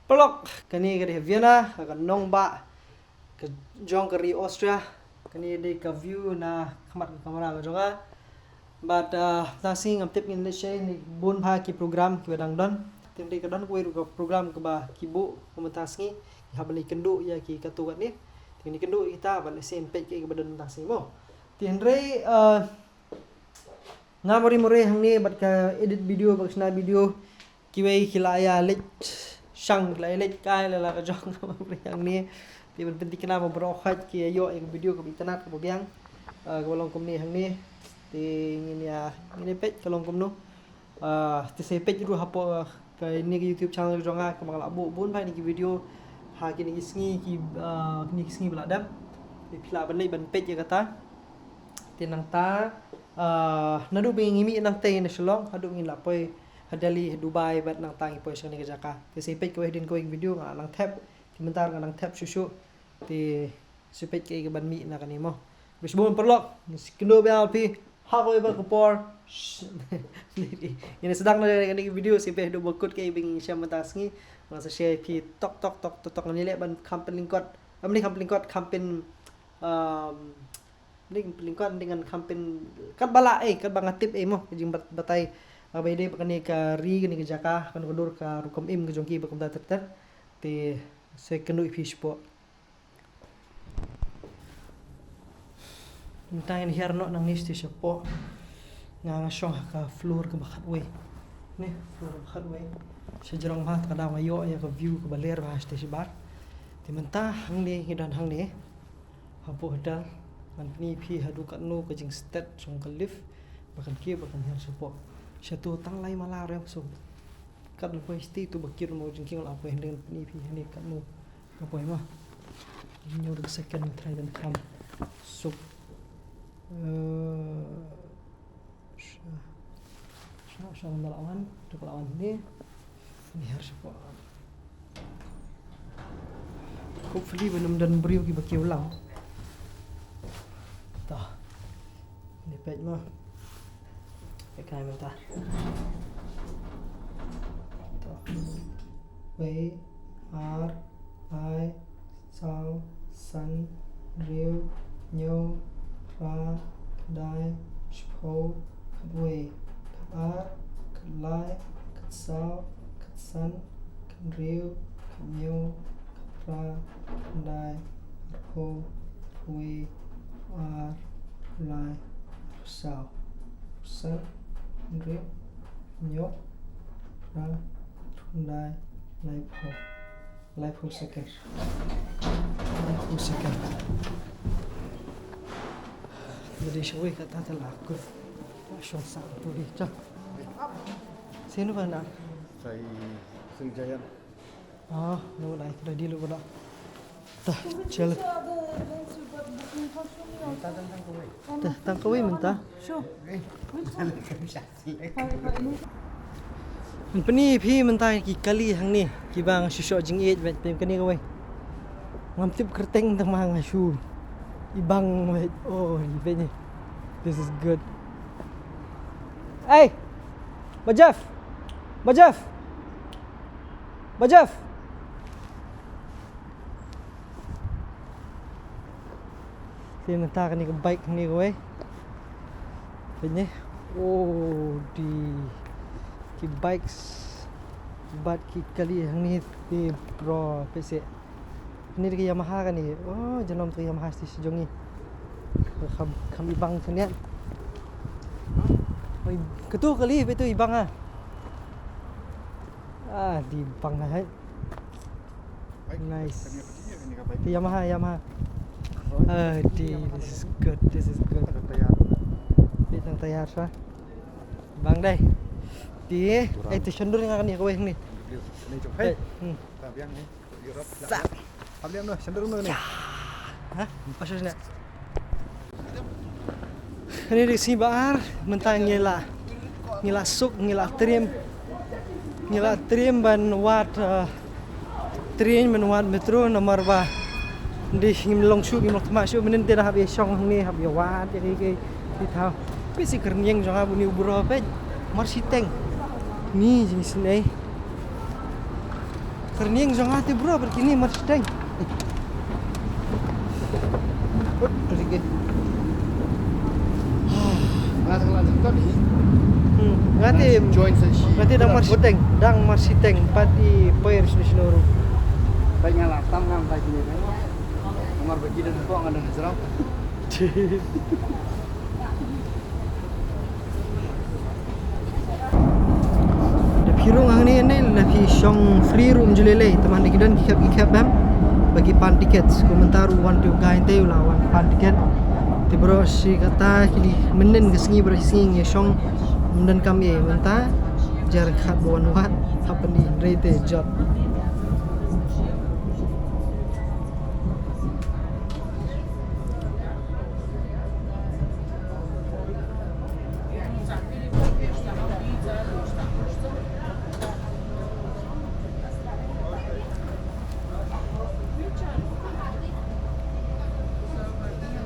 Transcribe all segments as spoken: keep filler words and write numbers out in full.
Paralok, kane ka dei Vienna, ka nongbah ka jong ka ri Austria. Kane dei ka view na khmat ka kamra ka jong nga. Bad, ah, mynta sngi ngam tip ngin leit shaei, ne bun bha ki program kiba dang don. Te dei ka don kawei ruh ka program kaba ki buh mynta sngi, ki hap ban leit kynduh ïa ki katto katne. Te ngin kynduh ïa kita bad lehse ngin peit kaei kaba don mynta sngi mo. Te hynrei, ah, nga mari mari hangne bad ka edit video bad ka shna video. Kiwei ki la ïa leit shang, ki la ïa leit kai la la ka jong nga mari hangne. Te ban pynthikna ba baroh khoit ki ïoh ïa ka video kaba itynnad kaba biang. Ah, kaba long kumne hangne. Te ngin ïa, ngin ïa peit ka long kumno. Ah, te sa peit ruh hapoh, ah, kane ka YouTube channel ka jong nga kaba nga la buh bun bha kine ki video ha kine ki sngi ki, ah, kine ki sngi ba la dep. Te phi lah ban leit ban peit ïa kata. Te nangta, ah, naduh ba ngi mih nangtei na Shillong haduh ngin la poi ha Delhi, ha Dubai, bad nangta ngi poi sha kane ka jaka. Te sa peit kawei hadien kawei ka video nga nang thep. Te mynta nga nang thep shuh shuh. Te sa peit kaei kaban mih na kane mo. Bad shuh bun paralok, ngi sa kynduh biang phi ha kawei pat ka por. Ngin sdang na kane ka video, sa peit haduh ba kut kaei ba ngi shem mynta sngi. Nga sa share phi tok tok tok tok tok, ngin leh ban kham pynlyngkot. Am, ne kham pynlyngkot, kham pyn, um, ne kham pynlyngkot, ne ngan kham pyn, katba lah ei, katba nga tip ei mo, ka jingbat-, batai. Nga ba ïadei bad kane ka ri, kane ka jaka, kane ka dur, ka rukom im ka jong ki ba kumta ter ter. Te sa kynduh ïa phi shapoh. Mynta ngin hiar noh nangne shatei shapoh. Nga nga shong ha ka floor kaba khatwei. Ne, floor kaba khatwei. Sha jrong bha, te ka daw nga ïoh ïa ka view kaba ler bha shatei shabar. Te mynta hangne ngi don hangne hapoh hotel. Ngan pyni phi haduh katno ka jingstet jong ka lift. Ba kan kiew ba kan hiar shapoh. Shato tang lai mala re so. Kat la poi shatei to ba kiew mo jingkieng la poi, hynrei ngan pyni phi hangne katno ka poi mo. Hynñiew second try ban kham suk. Eh, sha, sha, sha, la wan, to la wan ne. Ni har sha ko. Hopefully ban ym don briew kiba kiew lang. To. Ni peit mo. Peit kai mynta. To. Wei, ar, lai, saw, san, hynriew, hynñiew, phra, khyndai, shiphew, khatwei, khatar, khatlai, khatsaw, khatsan, khathynriew, khathynñiew, khaphra, khatkhyndai, arphew, arphewwei, arphew, arphew lai, arphew saw, arphew san, hynriew, hynñiew, phra, khyndai, laiphew. Laiphew second. Laiphew second. Jadi shawei kata ta la kut. Shong sa tu di cha. Sino ba na? Sa i Sing Giant. Ah, no, na itu dah di lu dah. Dah, jalan. Dah, tang kawei mynta. Ngan pyni phi mynta ki kali hangne kiba nga shu shoh jingïeit bad phi, kane kawei. Ngam tip kyrteng tang ma nga shu ibang bad. Oh, i bad ni. This is good. Hey! Ba Jeff! Ba Jeff! Ba Jeff! Te mynta kane ka bike hangne kawei. Peit ne. Oh, di ki bikes bad ki kali hangne te bro, peit seh. Kane dei ka Yamaha kane. Oh, junom te ka Yamaha shisha jong ngi. Kham, kham ibang kane. Oi, katu kali, peit tu ibang ah. Ah, di ibang ah, hai. Nice. Yamaha, Yamaha. Ah, di, this is good, this is good. Di tang tayar sa. Bang dai. Di, eh, tu shandur nga kane kawei ni. Hey. Hmm. Sa. Hap liam noh, shandur noh ni. Ha? Asal sini. Kane dei ka sngi ba ar, mynta ngi la, ngi la suk, ngi la triem, ngi la triem ban wad, eh, train, ban wad metro, namar ba dei ngim long shuh, ngim long thma shuh, mynnin te da hap ïa shong hangne, hap ïa wad ïa kiei kiei, ki thaw. Peit shi kyrniang jong nga bad une u bro peit, mar shiteng. Ni jingsnei. Kyrniang jong nga te bro, bad kine marshiteng. Ut, tu dikit. Nga tang lan jingkot ni. Hmm, nga te, join sa shi. Nga te dang marshiteng, dang marshiteng, pat i poi shisha shisha ruh. Bai nga la tam ngam bai kine kan. Namar bagi dan ko nga dan hajrong. Da phi rung hangne ne, la phi shong free ruh ym ju lei lei, tangba da ki don ki khep ki khep em ba ki pan ticket. Kumta ruh wan tu ka ïing te u la wan pan ticket. Te bro shi kata ki li mynnin ka sngi bro shi sngi ngi shong mynnin kam ïa mynta jar khat ba wan wat happening rei te jot.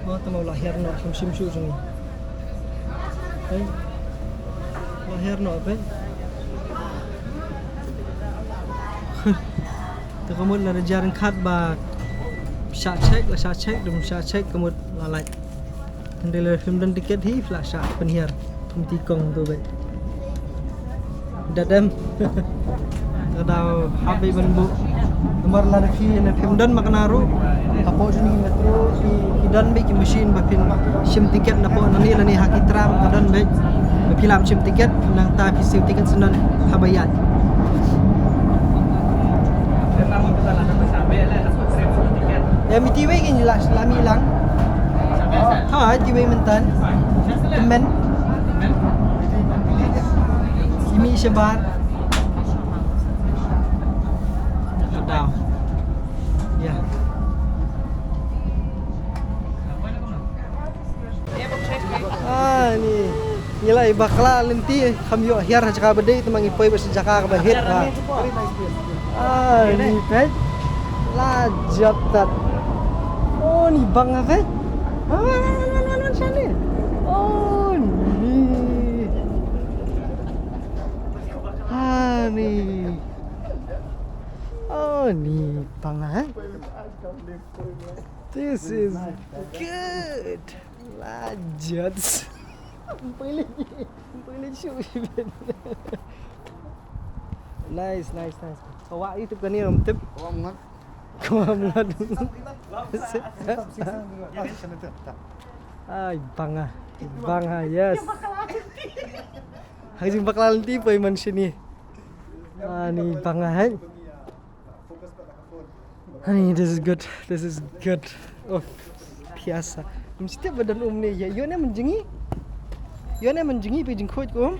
Oh, tama u la hiar noh, kam shim shuh jong ngi. Hei. U la hiar noh, hei. Te ka mut lada jar ryngkat ba shah check, la shah check, dum shah check, ka mut la lait. Hynrei lada phim don ticket hi, phi la shah pynhiar. Kum ti kong tu beit. Dat em. Ka daw hap beit ban buh. Namar lada phi, lada phim don ma kane ruh. Hapoh jong ki metro, ki, ki don beit ki machine ba phin shim ticket napoh nangne lane ha ki tram ka don beit. Ba phi lah shim ticket, nangta phi siew ticket syndon haba ïaid. Em, iti wei ngin la, la mih lang. Ha, iti wei mynta. Tymmen. Imi shabar. Daw. Ya. Ah, ni. Ngi la i bakla lynti, kham ïoh hiar ha jaka ba dei, te ma ngi poi ba sha jaka kaba hit, ha. Ah, ni peit. La jot tat. Oh, ni bang ha peit. Ah, wan, wan, wan, wan, wan, shane. Oh, ni. Ah, ni. Oh, ni bang ha. This is good. Lajat. Pwelin, pwelin shu. Nice, nice, nice. Ka wah ïa tip kane ram tip. Ka wah mngat. Ka wah mngat. Ai, bang ha. Bang ha, yes. Ha ka jingbakla lynti poi man shane. Ah, ni bang ha, hai. Honey, this is good. This is good. Oh, pisa. Mesti ba don um ne. Ïa, ïa ne mynjngi. Ïa ne mynjngi phi jingkhuid kum.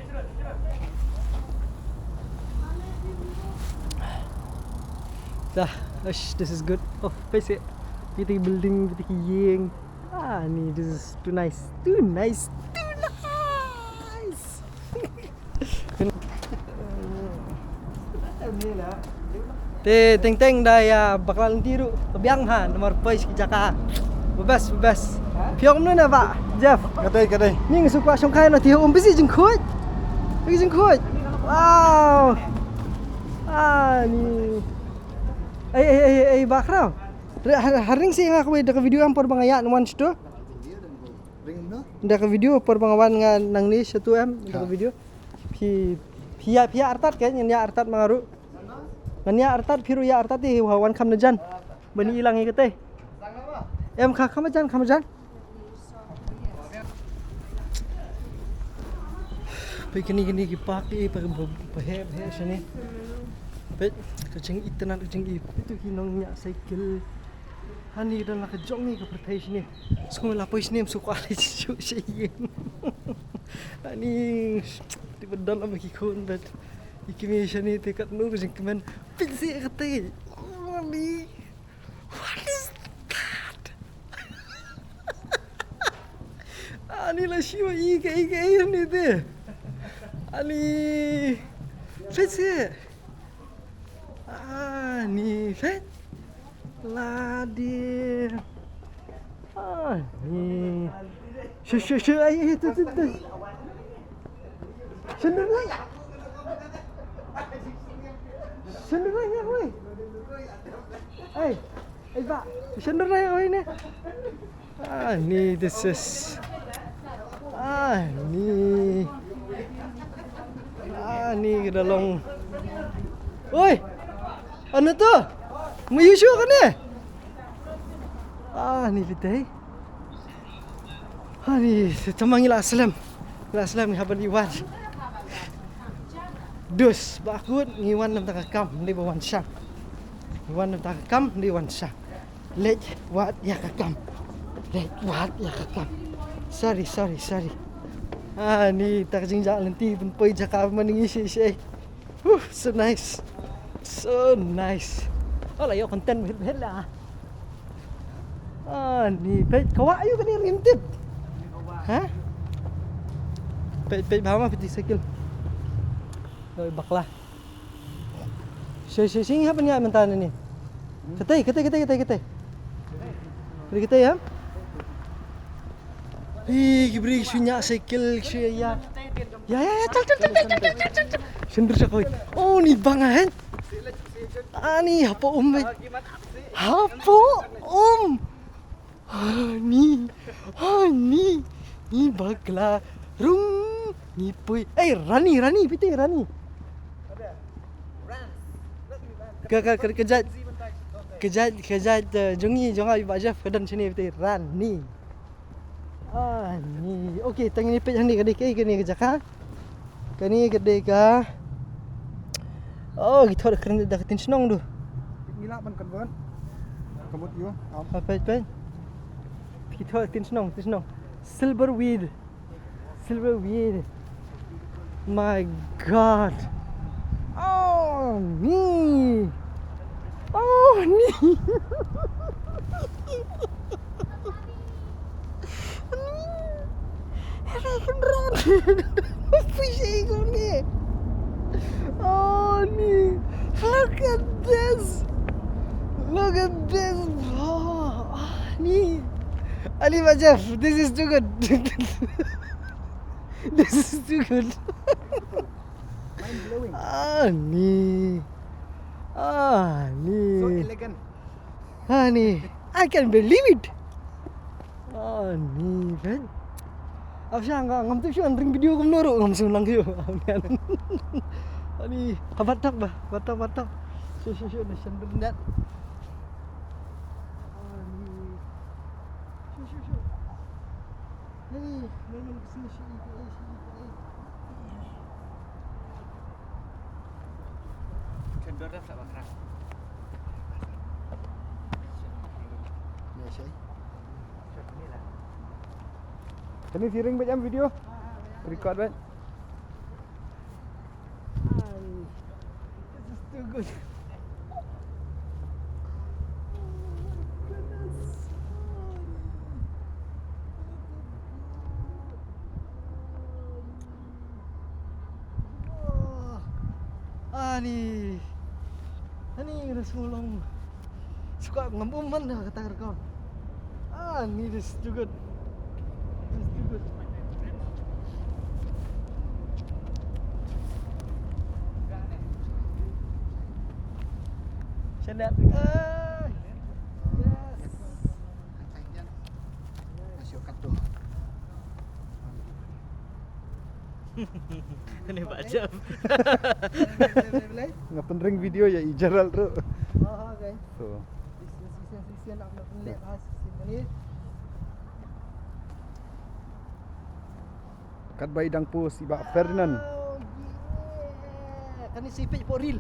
Dah, ish, this is good. Oh, pisa. Phi te building, phi te ïing. Ah, ni, this is too nice. Too nice. Too nice. Te teng teng da ïa bakla lynti ruh ka biang ha namar poi sha ki jaka. Ba best, ba best. Phi ong kumno na ba Jeff? Ka dei, ka dei. Ni nga shu kwah shongkai na te um pisa jingkhuid. Pisa jingkhuid. Wow. Ah, ni. Ei, ei, ei, ei, ba khraw. Re, ha, ha ring sih nga kawei da ka video em por ba nga ïa wan shatu. Da ka video por ba nga wan nga nangne shatu em da ka video. Phi, phi ïa, phi ïa artat ke, ngan ïa artat ma nga ruh. Ngan ïa artat, phi ruh ïa artat te, ha wan kham na jan. Ban i lang ïa kata. Em, kha, kham na jan, kham na jan. Peit kine, kine ki park, eh, pa, pa, pa heh, pa heh shane. Peit, ka jingïeit, ka jingïeit. Peit tu ki nongñiah cycle. Hani don la ka jong ngi ka pyrthei shane. Sngewbha la poi shane, sngewbha la shu sha ïing. Hani, te ba don la ba ki khun, but i kmie shane te katno ka jingkmen. Peit seh kata. Hani. What is that? Ani la shiwa i ka, i ka, i ni te. Ani. Fetch it. Ani, fetch. La di. Ani. Shu, shu, shu, ai, ai, tu, tu, tu. Shu, tu, tu. Shu, tu, tu, ya, wei. Ei ba, shen dur rai oi ne. Ah, ni this is. Ah, ni. Ah, ni ka da long. Oi. Ano to? Mu yu shu kane? Ah, ni bitei. Ah, ni tama ngi la slem. Ngi la slem ngi hap ban ïa wad. Dus ba kut ngi wan namar ka kam, ngi ba wan shang. Ngi wan namar ka kam, ngi wan shang. Leit wad ïa ka kam. Leit wad ïa ka kam. Sorry, sorry, sorry. Ah, ni tak jingjak lenti pun poi jaka maning isi isi. Huh, so nice. So nice. Ola ïa content bit bit la. Ah, ni peit kawa ayu kani rim tip. Ha? Peit peit ba ma piti cycle. Oi bakla. Shi shi shi hap nya mentana ni. Katei katei katei katei katei. Beri katei ya. Hi, ki beri shu nya cycle shu ya. Ya ya ya chal chal chal chal chal chal chal. Shendur sa koi. Oh ni bang ah hen. Ani hapo um. Hapo um. Ani, ani, ni bakla rung, ni pui. Eh, Rani, Rani, piti Rani. Ka ka ka ka jait ka jait ka jait eh, jongi jonga ba Jeff ka dan sini piti Rani. Ani. Okay, tang ni pit hani ka dei ka ka ni ka jaka. Kani ka dei ka. Oh, ki thor kren da ka tin shnong du. Ngi lah ban convert. Convert you. Am. Ha peit peit. Ki thor tin shnong, tin shnong. Silver weed. Silver weed. My God. Oh, ni. Oh, ni. Ni. Hei, hei, hei, hei. Apa sih kau ni? Oh, ni. Look at this. Look at this. Oh, ni. Ali Majaf, this is too good. This is too good. Mind blowing. Ah, ni. Ah, ni. So elegant. Ah, ni. I can believe it. Ah, ni kan. Apa sih ngam tu sih ring video kumno ro ngam sung lang yo. Ani, habat tak bah, batak batak. Shu shu shu ni shan berdat. Ah, ni. Shu shu shu. Ni, ni ni shu shu shu. Kendor dah tak bakar. Ni sih. Kani siring bad jam video. Record bad. This is too good. Oh my goodness. Ani. Ani, ngam sngewlong. Suka ngam um man da kata ka record. Ani, this is too good. This is too good. Shen dat. Ah. Yes. Masih kat tu. Ni ba jam. Nga pynring video ïa i Gerald ruh. Oh, okay. So. Kat ba i dang post i Bah Ferdinand. Oh, yeah. Kani sipit po reel.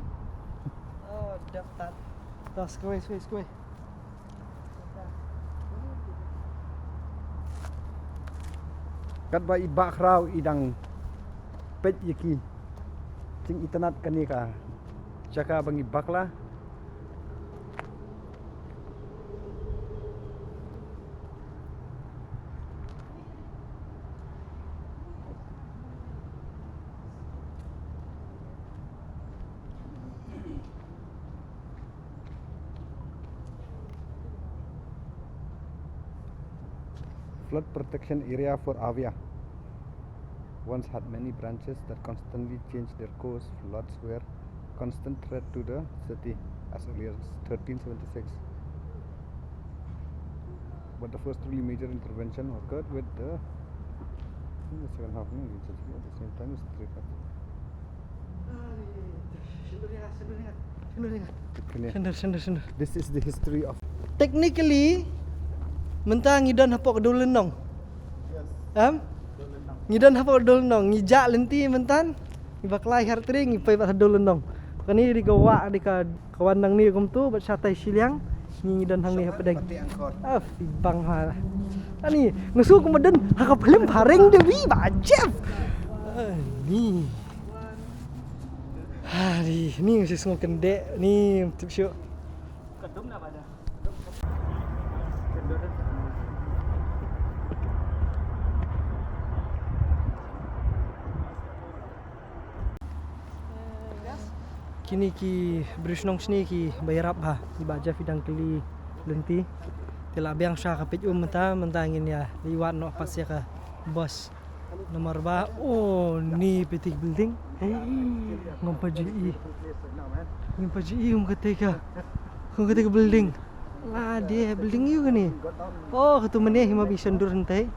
Oh, dap tat. Tas kawei, kawei, kawei. Katba i Bah Khraw i dang peit ïa ki jingitynnad kane ka jaka ba ngi bakla. Flood protection area for Avia once had many branches that constantly changed their course. Floods were constant threat to the city as early as thirteen seventy-six. But the first truly major intervention occurred with the, in the second half, no, it's just at the same time, it's three five. Shyndur, shyndur, shyndur. This is the history of. Technically, mynta ngi don hapoh ka Dewlynnong. Em? Ngi don hapoh ka Dewlynnong. Ngi jah lynti mynta. Ngi bakla hiar tre, ngi poi bad ha Dewlynnong. Kane dei ka wah, dei ka, ka wan nangne kumto bad shatai shiliang. Ngi don hangne hapdeng. Ah, phi bang ha. Ani, nga sngew kum ba don ha ka film phareng de wi ba Jeff. Ani. Ani, ni nga sngewkynde, ni tip shuh. Kine ki briew shnong shane kiba ïarap bha, kiba Jeff i dang kylli lynti. Te la biang sha ka page um mynta, mynta ngin ïa leit wad noh pat sha ka bus. Namar ba, oh, ni peit ïa ki building. Ngam pat ju i. Ngam pat ju i kum kata ka. Kum kata ka building. La dei building ïa kane. Oh, katu mynne hi ma ba i shyndur hynrei.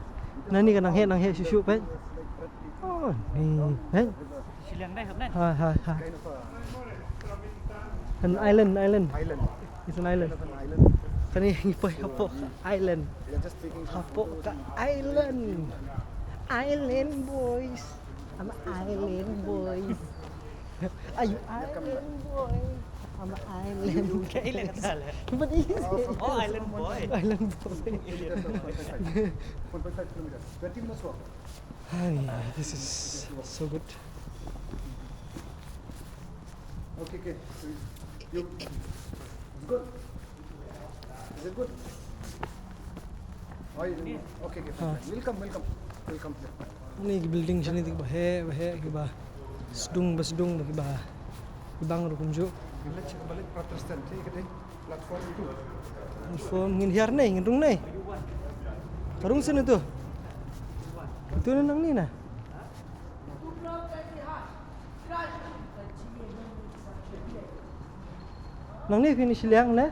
Nani ka nang heh, nang heh shuh shuh peit. Oh, ni peit. Ha, ha, ha. An island, island. Island. It's an island. Kane ngi poi hapoh island. Hapoh ka island. Island boys. I'm an island boys. Are you island boy? I'm an island. Ka island ka tala. What is it? Oh, island boy. Island boy. One point five kilometers. Twenty minutes walk. Hi, this is so good. Okay, okay. So you, it's good. Is it good? Oh, you don't know. Okay, okay, fine, fine. We'll come, we'll come. We'll come. Ni ki building shane te kiba heh, ba heh, kiba sdung, ba sdung, ba kiba, kiba ngam ruh kumjuh. Village, village Protestant, te ka dei platform two. Platform ngin hiar ne, ngin rung ne. Ka rung sini tu. Tu na nangne na. Nangne phin ïa shiliang ne?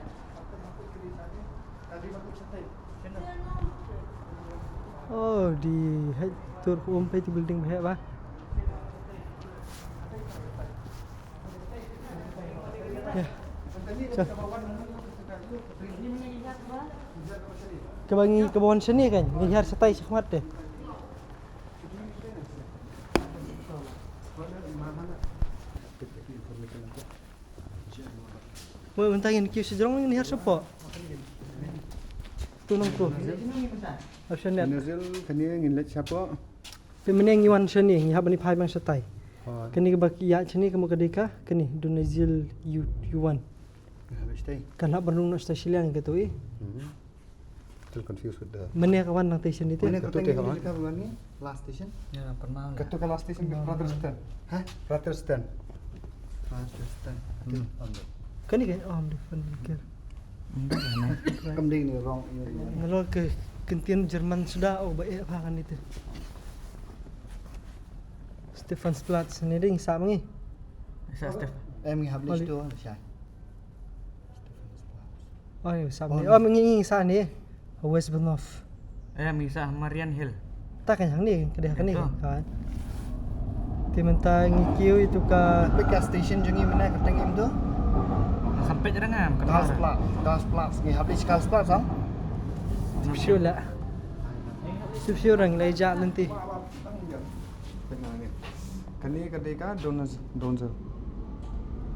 Oh, dei heh, tur ka um peit building ba heh ba. Ïa. Sha. Kaba ngi, kaba wan shane kan, ngi hiar shatai shakhmat te. Mo mynta ngin kiew sha jrong, ngin hiar shapoh. Tu nangtu. Option net. Nazil kane ngin leit shapoh. Te mynne ngi wan shane, ngi hap ban ïa phai biang shatai. Kane kaba ki ïa shane ka mut ka dei ka, kane Donazil U, U one. Kan hap ban rung noh shatai shiliang katu i. Still confused with the. Mynne ka wan nangtai station ite. Mynne ka tu te ka wan. Last station. Ya, pernah. Katu ka last station ka Protestant. Ha? Protestant. Protestant. Hmm. Kane ka, oh, different. Kam dei ni wrong. Nga la ka kyntien German suda, oh, ba eh pha kane te. Stephansplatz ne ding sa mangi. Sa Steph. Em ngi hap list tu shai. Oh, ngi sah ne. Oh, ngi, ngi sah ne. West Bahnhof. Eh, ngi sah Marienhill. Ta kan hangne, ka dei hangne kan. Te mynta ngi kiew ïa tu ka. Peit ka station jong ngi mynne ka teng im tu. Ka peit rangam ka. Karlsplatz, Karlsplatz. Ngi hap leit Karlsplatz, ah. Shu la. Shu shu rang leit ja nanti. Kane ka dei ka Donz-, Donzel.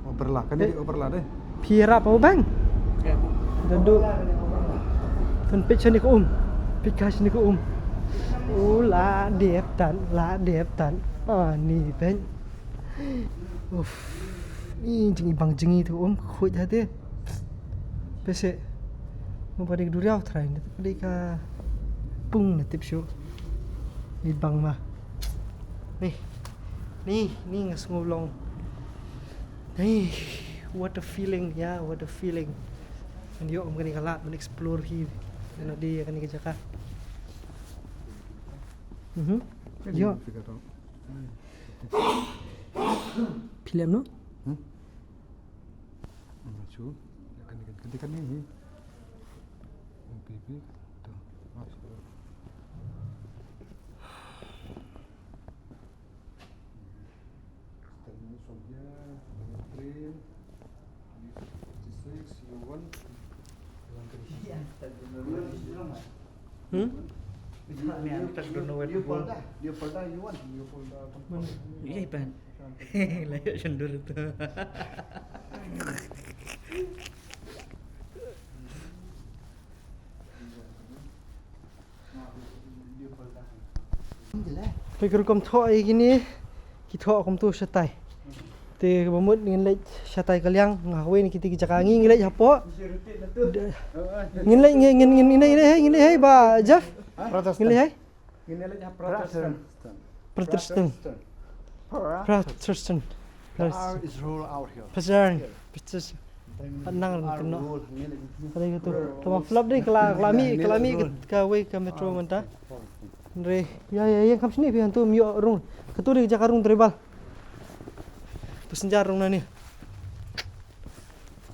Oberla, kane dei Oberla dei. Phi ïarap o bang? Dadu. Tun peit shane ka um. Peit ka shane ka um. U la dep tan, la dep tan. Ah, ni peit. Uff. Ni jingibang jingi tu um khuid hati. Pese. Mo ba dei ka duriaw trai ni, dei ka pung na tip shu. Ni bang ma. Ni. Ni, ni nga sngew long. Ni, what a feeling, yeah, what a feeling. Ngan ïoh kum kane ka lad ban explore hi. Ngan ïoh dei kane ka jaka. Mhm. Ïoh. Phi lem noh? Hmm? Machu. Kane, kane, kane, kane, hi. Pi, pi, to. From here, train, fifty-six, you want? Hmm? New Polda, New Polda, you want? New Polda, New Polda. Iya, Ipan. Layak sendiri tu. Te ka rukom thoh ïa kine, ki thoh kumto shatai. Te kaba mut ngin leit shatai ka liang, nga kawei na kiti ki jaka, ngi ngi leit hapoh. Ngin leit, ngin ngin ngin ngin leit hei, ngin leit hei ba Jeff. Ngin leit hei. Ngin leit ha Protestant. Protestant. Protestant. Protestant. Protestant. Protestant. Nang ren keno. Kali ka tu. Tama flap dei kala, kala mi, kala mi ka, kawei ka metro mynta. Re, ya, ya, ya, kam sini pi hantu mio rung. Ka tu dei ka jaka rung tribal. Passenger rung nani.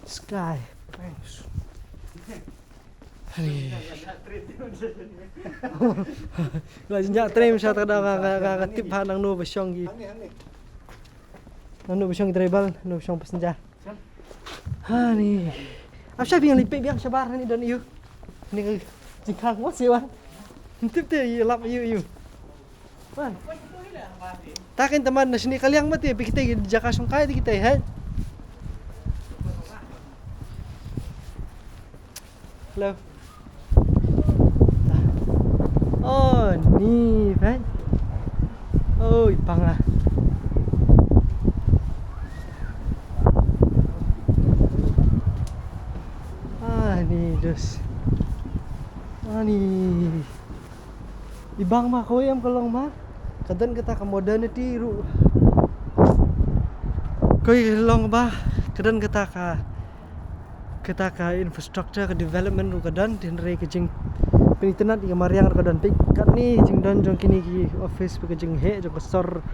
Sky. Thanks. Hari. La jinjak train sha ta da nga, nga, nga, nga tip ha nangno ba shong ki. Nangno ba shong ki driver, nangno ba shong passenger. Hani. Ap sha biang lipik biang shabar hani don ïu. Ni ka jingkhang mo siwa. Tip te ïu lap ïu ïu. Wan. Ta kin taman na sini ka liang mate pi kita jaka shong kai kita hai. Hello. Oh, ni, pai. Oh, i pang ah. Ah, ni, dus. Ah, ni. I bang ma kawei em ka long ma. Ka don kata ka modernity ruh. Kawei ka long ba. Ka don kata ka, kata ka infrastructure, ka development ruh ka don, hynrei ka jingpynitynnad ïa ka mariang ruh ka don. Peit katne jingdon jong kine ki office, ka jingheh jong ka sor,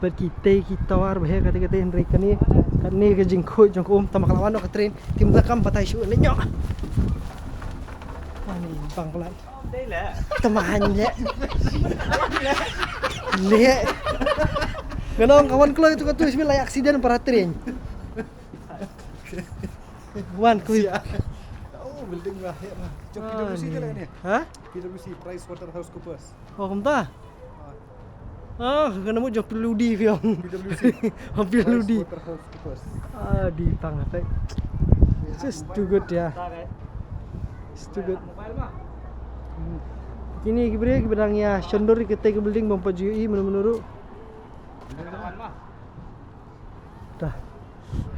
bad kitei ki tower ba heh katei katei, hynrei kane, katne ka jingkhuid jong ka um, tang ba ka la wan noh ka train, te mynta kam batai shuh ne ïoh. Ani bang palat. Tama han leh. Leh. Nga ong ka wan kloi tu ka tu simi lai accident para train. Wan kui. Oh, building lah, ya lah. Jom P W C je lah ni. Ha? P W C, PricewaterhouseCoopers. Oh, kumta. Ah, kena mut jong P W D fiong. P W C. Oh, P W D. PricewaterhouseCoopers. Ah, di tang atai. It's just too good, yeah. It's too good. Hmm. Kine ki briew kiba dang ïa shon dur ïa katei ka building bym pat ju ïohi mynno mynno ruh. Dah.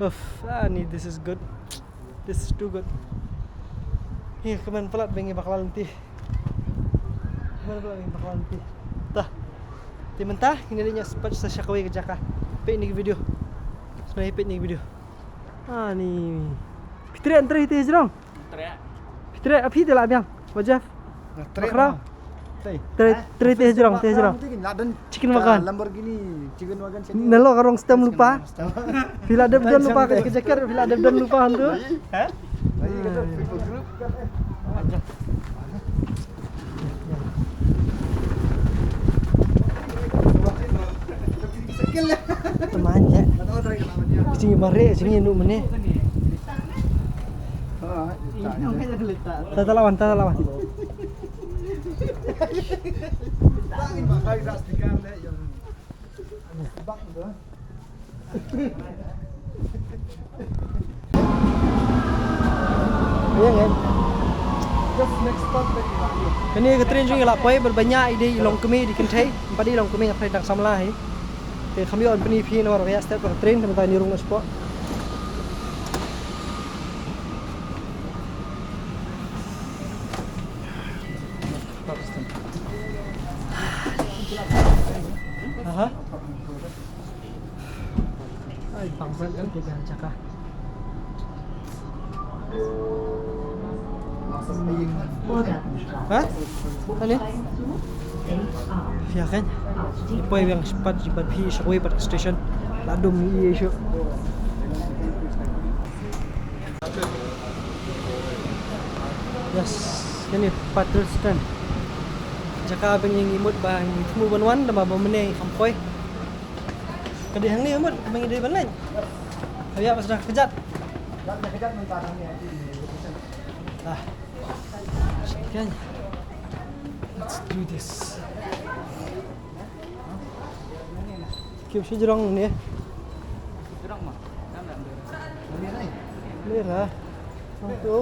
Uff, ah, ni, this is good. This is too good. Hi, kmen palat ba ngi bakla lynti. Kmen palat ba ngi bakla lynti. Dah. Te mynta ngin ïa leit noh pat sa sha kawei ka jaka. Peit ïa kane ka video. Sngewbha peit ïa kane ka video. Ah, ni. Phi treh, treh te jrong. Treh. Phi treh, ah, phi te lah biang. Wajah. Treh. Bakhraw. Treh. Treh, treh te jrong, te jrong. Chicken wagon. Lamborghini, chicken wagon sini. Nalo ka rong stem lupa. Phi la dep don lupa ka jaket, phi la dep don lupa hantu. Ha? Lagi kata people group. Teman je. Sini mare, sini nu mene. Tata lawan, tata lawan. Kane ka train jong ngi la poi, bad ba ñiah i dei i Longkmie, i dei kynthei. Ym pat dei i Longkmie, nga pyrshah dang samla hi. Te kham ïoh ban pyni phi namar ba ka ïa step ka train, te mynta ngi rung noh shapoh. Aha. Ai, bang bang kan te biang jaka. Ha? Kane? Ïa kan? Poi biang shapat, shapat phi, sha kawei pat ka station. La dum ïa shu. Yes, kane Patterson. Jaka ba ngi mut ba ngi thmu ban wan, da ba mynne ngi kham poi. Ka dei hangne mut ba ngi dei ban leit. Haya ba sdang kjat. Ah. Kan. Let's do this. Kiew shi jrong ne. Jrong ma. Lera. Song tu.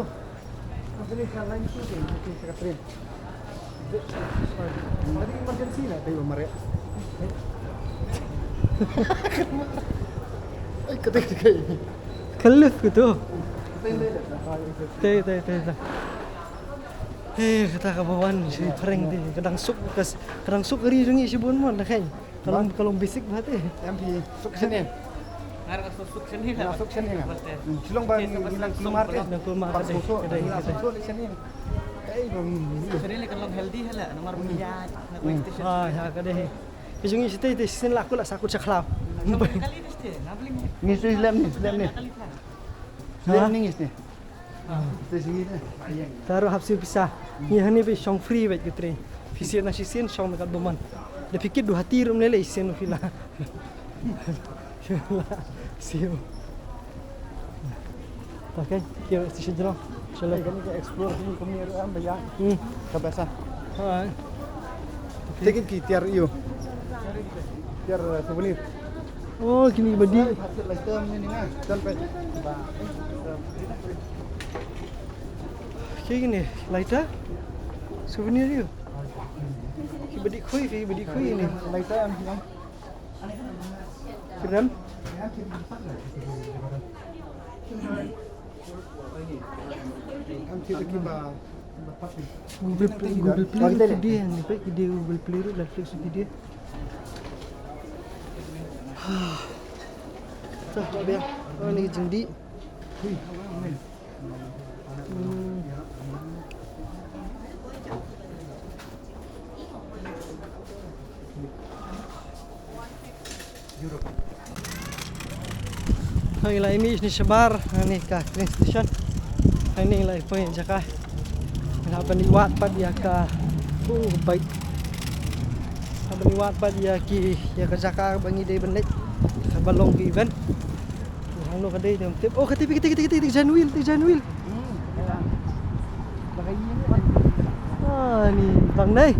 Tadi emergency na tayo mare. Ay, katay, katay. Kalif gitu. Tay, tay, tay, tay. Eh, kata ka ba wan shi prank te, ka dang suk, ka dang suk ri jong ngi shibun mon, na khein. Ka long, ka long basic bha te. Em phi suk shane. Ngar ka suk shane la. Ngar suk shane la. Hmm, shi long ba ngi nang kulmar te. Nang kulmar te. Suk, suk, suk shane. Kai bang. Shane la ka long healthy hala, namar ba ngi ïa, na ko station. Ah, ya ka dei. Ka jong ngi shi te, te shisien la kut la sa kut sha khlaw. Ngi shi lem ni, lem ni. Lem ni ngi shi. Te shisien. Taro hap siew pisa. Ngi hangne ba shong free ba ka train. Phi siew na shisien shong na ka bymman. Da phi kit du hati rum ne le shisien phi la. Siew. Okay, kiew station jrong. Chalo. Kani ka explore ni kami ru am baya. Hmm. Ka basa. Ha. Te kine ki tiar ïa u. Tiar, eh, souvenir. Oh, kine ba dih. Hasil lighter ni ni na. Kan pe. Ba. Kine lighter. Souvenir ïa u. Ki ba dih khui, ki ba dih khui ni. Lighter am ni. Kiram. Google Play, Google Play ruh ki dei, ni peit ki dei Google Play ruh, Netflix ruh ki dei. Tah, biang. Ani jingdih. Hmm. Hangne la i mih shane shabar, hangne ka train station. Hangne la i poi jaka. Nga ban ïa wad pat ïa ka, uh, bike. Nga ban ïa wad pat ïa ki, ïa ka jaka ba ngi dei ban leit. Ka ba long ki event. Hangno ka dei te ym tip. Oh, ka tip, ka tip, ka tip, ka tip, ka tip, giant wheel, ka tip, giant wheel. Ah, ni bang dei.